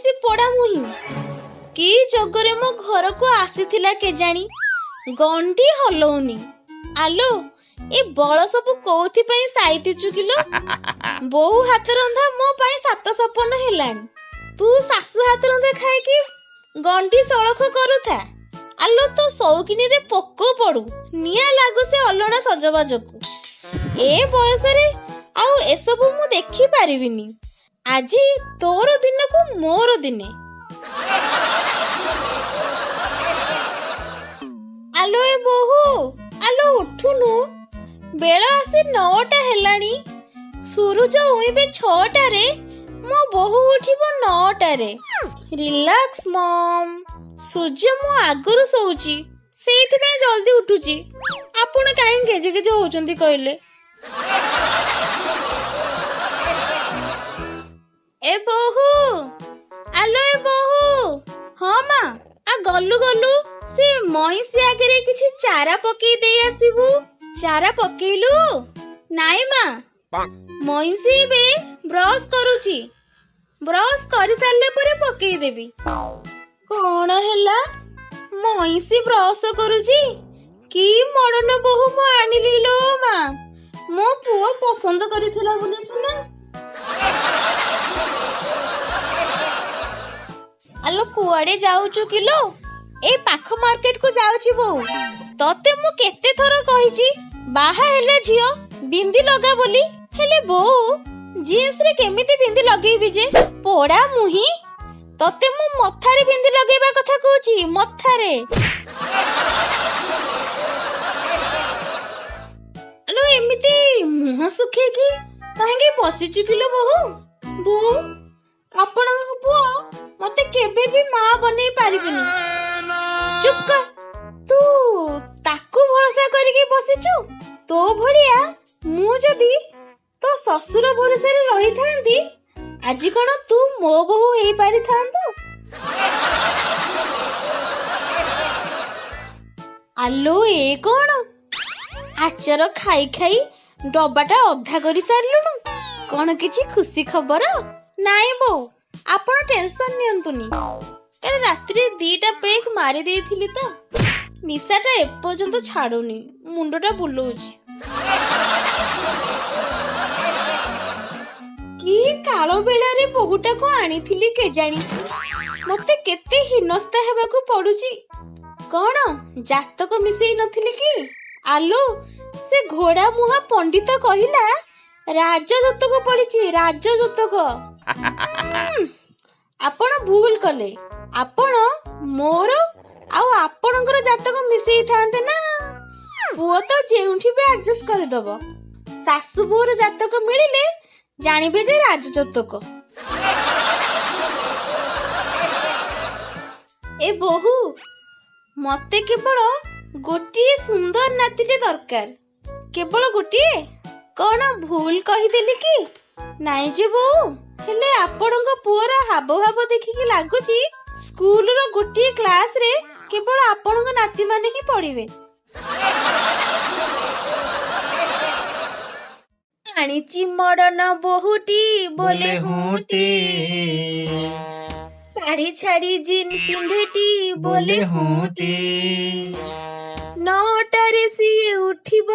ସେ ପୋଡା ମୁହିଁ। କି ଯୋଗରେ ମୋ ଘରକୁ ଆସିଥିଲା କେଜାଣି, ଗଣ୍ଡି ହଲଉନି। ଆଲୋ, ଏ ବଳ ସବୁ କୋଉଥିପାଇଁ ସାଇତିଛୁ କିଲୋ? ବୋଉ ହାତ ରନ୍ଧା ମୋ ପାଇଁ ସାତ ସପନ ହେଲାଣି। ତୁ ଶାଶୁ ହାତ ରନ୍ଧା ଖାଇକି ଗଣ୍ଡି ସଳଖ କରୁଥା। ଆଲୋ, ତୋ ସଉକିନିରେ ପୋକ ପଡୁ, ନିଆଁ ଲାଗୁ ସେ ଅଲଣା ସଜବାଜକୁ। ଏ ବୟସରେ ଆଉ ଏସବୁ ମୁଁ ଦେଖି ପାରିବିନି। ଆଜି ତୋର ଦିନକୁ ମୋର ଦିନେ। ଆଲୋ ଏ ବୋହୂ, ଆଲୋ ଉଠୁନୁ, ବେଳ ଆସି 9ଟା ହେଲାଣି। ସୂରୁଜ ଉଇଁବେ 6ଟାରେ, ମୋ ବୋହୂ ଉଠିବ 9ଟାରେ। ରିଲାକ୍ସ ମମ୍, ସୂର୍ଯ୍ୟ ମୁଁ ଆଗରୁ ଶୋଉଛି, ସେଇଥିପାଇଁ ଜଲ୍ଦି ଉଠୁଛି। ଆପଣ କାହିଁକି ଗେଜେ ଗେଜେ ହଉଛନ୍ତି କହିଲେ? ଏ ବୋହୂ, ଆଲୋ ଏ ବୋହୂ। ହଁ ମା। ଆ ଗଲୁ ଗଲୁ, ସେ ମଇଁଷି ଆଗରେ କିଛି ଚାରା ପକେଇ ଦେଇ ଆସିବୁ। ଚାରା ପକେଇଲୁ? ନାଇଁ ମା, ମଇଁଷି ଏବେ ବ୍ରଶ କରୁଛି, ବ୍ରଶ କରିସାରିଲା ପରେ ପକେଇଦେବି। କଣ ହେଲା, ମଇଁଷି ବ୍ରଶ କରୁଛି? କି ମଡର୍ନ ବୋହୂ ମୁଁ ଆଣିଲି ଲୋ ମା, ମୋ ପୁଅ ପସନ୍ଦ କରିଥିଲା ବୋଲି ସିନା। ଆଲୋ କୁଆଡେ ଯାଉଛୁ କିଲୋ? ଏ ପାଖ ମାର୍କେଟ କୁ ଯାଉଛି ବୋଉ। ତତେ ମୁଁ କେତେ ଥର କହିଛି ବାହା ହେଲା ଝିଅ ବିନ୍ଦି ଲଗା ବୋଲି, ହେଲେ ବୋଉ ଜିନ୍ସ ରେ କେମିତି ବିନ୍ଦି ଲଗେଇବି ଯେ? ପୋଡା ମୁହିଁ, ତତେ ମୁଁ ମଥାରେ ବିନ୍ଦି ଲଗେଇବା କଥା କହୁଛି, ମଥାରେ। ଆଲୋ ଏମିତି ମୁହଁ ଶୁଖେଇକି କାହିଁକି ବସିଛୁ କିଲୋ ବୋହୂ? ବୋଉ, ଆପଣଙ୍କ ପୁଅ ମତେ କେବେ ବି ମା ବନେଇ ପାରିବେନି। ଚୁପ୍ କର, ତୁ ତାକୁ ଭରସା କରିକି ବସିଛୁ? ତୋ ଭଳିଆ ମୁଁ ଯଦି ତୋ ଶ୍ୱଶୁର ଭରସାରେ ରହିଥାନ୍ତି, ଆଜି କଣ ତୁ ମୋ ବୋହୂ ହେଇପାରିଥାନ୍ତୁ? ଆଲୋ ଏ କଣ, ଆଚାର ଖାଇ ଖାଇ ଡବାଟା ଅଧା କରି ସାରିଲୁଣୁ? କଣ କିଛି ଖୁସି ଖବର? ନାଇଁ ବୋଉ, ଆପଣ ଟେନସନ ନିଅନ୍ତୁନି। କାଲି ରାତିରେ 2ଟା ପେକ୍ ମାରି ଦେଇଥିଲି ତ ନିଶାଟା ଏପର୍ଯ୍ୟନ୍ତ ଛାଡୁନି, ମୁଣ୍ଡଟା ବୁଲଉଛି। କି କାଳ ବେଳାରେ ବୋହୂଟାକୁ ଆଣିଥିଲି କେଜାଣି, ମତେ କେତେ ହୀନସ୍ତା ହେବାକୁ ପଡୁଛି। କଣ ଜାତକ ମିଶେଇ ନଥିଲି କି? ଆଲୋ ସେ ଘୋଡା ମୁହାଁ ପଣ୍ଡିତ କହିଲା ରାଜଯୋତକ ପଡିଛି, ରାଜଯୋତକ। ଆପଣ ଭୁଲ କଲେ, ଆପଣ ମୋର ଆଉ ଆପଣଙ୍କର ଜାତକ ମିଶେଇଥାନ୍ତେ ନା। ପୁଅ ତ ଯେଉଁଠି ବି ଆଡଜଷ୍ଟ କରିଦବ, ଶାଶୁ ବୋହୂର ଜାତକ ମିଳିଲେ ଜାଣିବେ ଯେ ରାଜଯୋତକ। ଏ ବୋହୂ, ମତେ କେବଳ ଗୋଟିଏ ସୁନ୍ଦର ନାତିଟେ ଦରକାର, କେବଳ ଗୋଟିଏ। କଣ ଭୁଲ କହିଦେଲି କି? ନାଇଁ ଯେ ବୋଉ, ହେଲେ ଆପଣଙ୍କ ପୁଅର ହାବଭାବ ଦେଖିକି ଲାଗୁଛି ସ୍କୁଲର ଗୋଟିଏ କ୍ଲାସରେ କେବଳ ଆପଣଙ୍କ ନାତିମାନେ ହିଁ ପଢିବେ। ଆଣିଛି ମଡନ ବୋହୂଟି ବୋଲେ ହୁଁଟି, ଶାଢୀ ଛାଡି ଜିନ୍ ପିନ୍ଧେଟି ବୋଲେ ହୁଁଟି। 9ଟାରେ ସିଏ ଉଠିବ,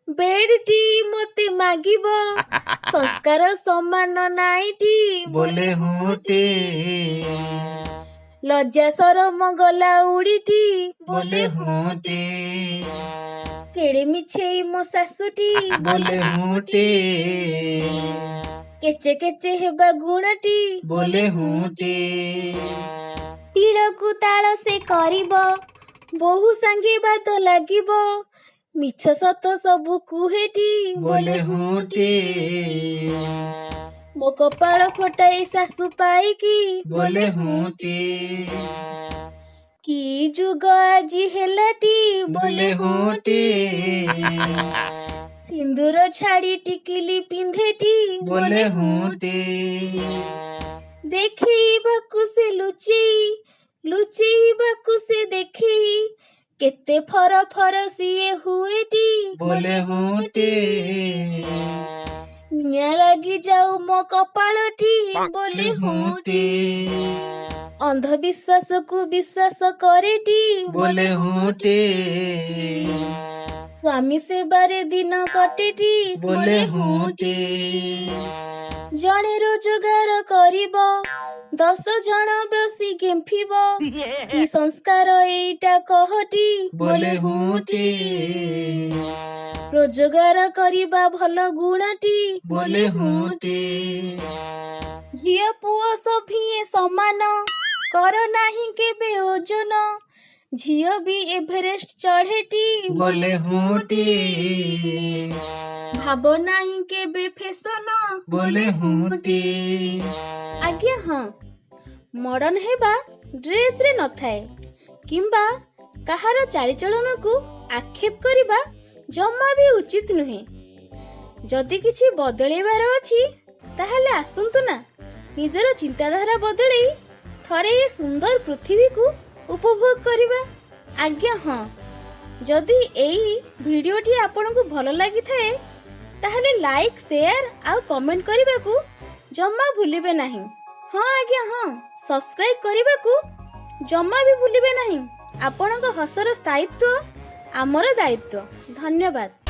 ବେଡଟି ମତେ ମାଗିବ, ସଂସ୍କାର ସମାନ ନାଇଟି ବୋଲେ ହୁଁଟି, ଲଜ୍ଜା ସରମ ଗଲା ଉଡ଼ିଟି ବୋଲେ ହୁଁଟି, କେଡେ ମିଛେଇ ମୋ ଶାଶୁଟି ବୋଲେ ହୁଁଟି, କେଚେ କେଚେ ହେବା ଗୁଣଟି ବୋଲେ ହୁଁଟି, ତିଳକୁ ତାଳ ସେ କରିବ, ବୋହୂ ସାଙ୍ଗେ ବାଦ ଲାଗିବ, ମିଛ ସତ ସବୁ କୁହେଟି ବୋଲେ ହୁଁଟି, ମୋ କପାଳ ଫଟାଇ ଶାଶୁ ପାଇକି ବୋଲେ ହୁଁଟି, କି ଯୁଗ ଆଜି ହେଲାଟି ବୋଲେ ହୁଁଟି, ସିନ୍ଦୁର ଛାଡି ଟିକିଲି ପିନ୍ଧେଟି ବୋଲେ ହୁଁଟି, ଦେଖେଇବାକୁ ସେ ଲୁଚେଇ, ଲୁଚେଇବାକୁ ସେ ଦେଖେଇ, କେତେ ଫର ଫର ସିଏ ହୁଏଟି ବୋଲେ ହୁଁଟି, ନିଆଁ ଲାଗି ଯାଉ ମୋ କପାଳଟି ବୋଲେ ବୋଲି ହୁଁଟି। ହୁଁଟି। ଅନ୍ଧବିଶ୍ୱାସକୁ ବିଶ୍ୱାସ କରେଟି ବୋଲେ ହୁଁଟି। ସ୍ୱାମୀ ସେବାରେ ଦିନ କଟେଟି ବୋଲେ ହୁଁଟି। ଜଣେ ରୋଜଗାର କରିବ, 10 ଜଣ ବସି ଗେମ୍ଫିବ, କି ସଂସ୍କାର ଏଇଟା କହଟି ବୋଲେ ହୁଁଟି। ରୋଜଗାର କରିବା ଭଲ ଗୁଣଟି ବୋଲେ ହୁଁଟି। ଝିଅ ପୁଅ ସଭିଏଁ ସମାନ, କର ନାହିଁ କେବେ ଓଜନ, ଝିଅ ବି ଏଭରେଷ୍ଟ ଚଢ଼େଟି ବୋଲେ ହୁଁଟି। ଭାବ ନାହିଁ କେବେ ଫେସନ ବୋଲେ ହୁଁଟି। ଆଜ୍ଞା ହଁ, ମଡର୍ଣ୍ଣ ହେବା ଡ୍ରେସରେ ନଥାଏ କିମ୍ବା କାହାର ଚାଲିଚଳନକୁ ଆକ୍ଷେପ କରିବା ଜମା ବି ଉଚିତ ନୁହେଁ। ଯଦି କିଛି ବଦଳେଇବାର ଅଛି ତାହେଲେ ଆସନ୍ତୁ ନା ନିଜର ଚିନ୍ତାଧାରା ବଦଳେଇ ଥରେ ଏ ସୁନ୍ଦର ପୃଥିବୀକୁ ଉପଭୋଗ କରିବା। ଆଜ୍ଞା ହଁ, ଯଦି ଏଇ ଭିଡ଼ିଓଟି ଆପଣଙ୍କୁ ଭଲ ଲାଗିଥାଏ ତାହେଲେ ଲାଇକ୍, ସେୟାର ଆଉ କମେଣ୍ଟ କରିବାକୁ ଜମା ଭୁଲିବେ ନାହିଁ। ହଁ ଆଜ୍ଞା ହଁ, ସବସ୍କ୍ରାଇବ୍ କରିବାକୁ ଜମା ବି ଭୁଲିବେ ନାହିଁ। ଆପଣଙ୍କ ହସର ସ୍ଥାୟିତ୍ୱ ଆମର ଦାୟିତ୍ୱ। ଧନ୍ୟବାଦ।